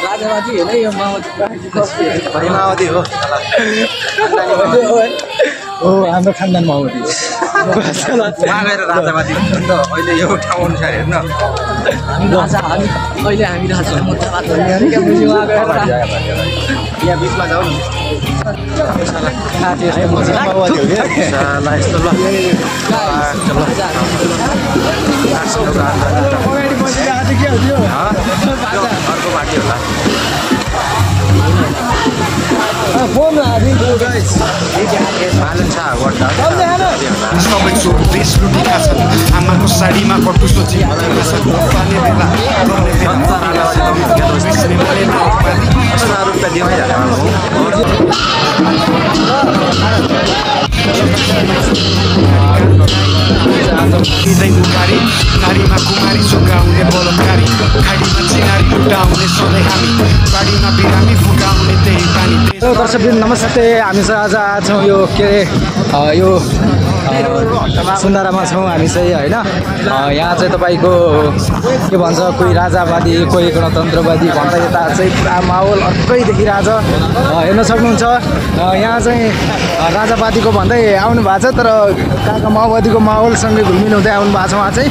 राजावादी होइन यो माओवादी हो हो हाम्रो खानदान माओवादी उहाँ गएर राजावादी हुन्छ नि त अहिले यो ठाउँ अनुसार हेर्न हामी राजा मुद्दाबाद गर्ने क्या बुझ्यो उहाँ गएर यहाँ बिचमा जाऊ न अर्को बाटो होला सबै चोर देश लुटेका छन् आमाको साडीमा कटुसो चिप्लेका छन् पानी बेला नारीमा कुमारी जोगाउने बलात्कारी खाडीमा चिनारी लुटाउने सधैँ हामी बाढीमा बिरामी फुकाउने त्यही पानी। दर्शकवृन्द नमस्ते, हामी चाहिँ आज छौँ यो के अरे यो सुन्दारामा छौँ हामी चाहिँ होइन। यहाँ चाहिँ तपाईँको के भन्छ कोही राजावादी कोही गणतन्त्रवादी भन्दा यता चाहिँ पुरा माहौल अर्कै देखिरहेछ हेर्न सक्नुहुन्छ। यहाँ चाहिँ राजावादीको भन्दै आउनु भएको छ तर कहाँको माओवादीको माहौलसँगै घुलमिल हुँदै आउनु भएको छ उहाँ चाहिँ।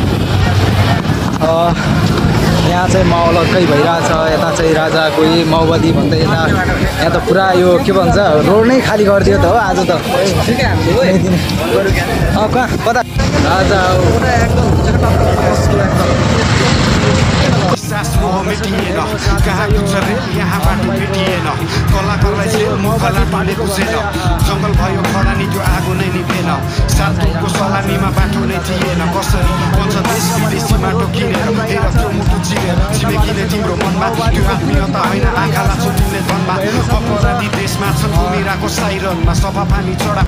यहाँ चाहिँ माहौल अर्कै भइरहेछ, यता चाहिँ राजा कोही माओवादी भन्दै यता यहाँ त पुरा यो के भन्छ रोड नै खाली गरिदियो त हो आज त। कहाँ कता राजा मेटिएन कहाँ गुजरे यहाँबाट भेटिएन कलाकारलाई चाहिँ मुखला पाले बुझेन जङ्गल भयो खडा नि त्यो आगो नै निभेन सातको सलामीमा बाटो नै थिएन कसरी बन्छ देश विदेशी माटो किनेर हेर त्यो मुटु चिरेर छिमेकीले तिम्रो मनमा त्यो आत्मीयता होइन आँखालाई छुटिने धनमा अपराधी देशमा छन् घुमिरहेको साइरनमा सफा पानी चढा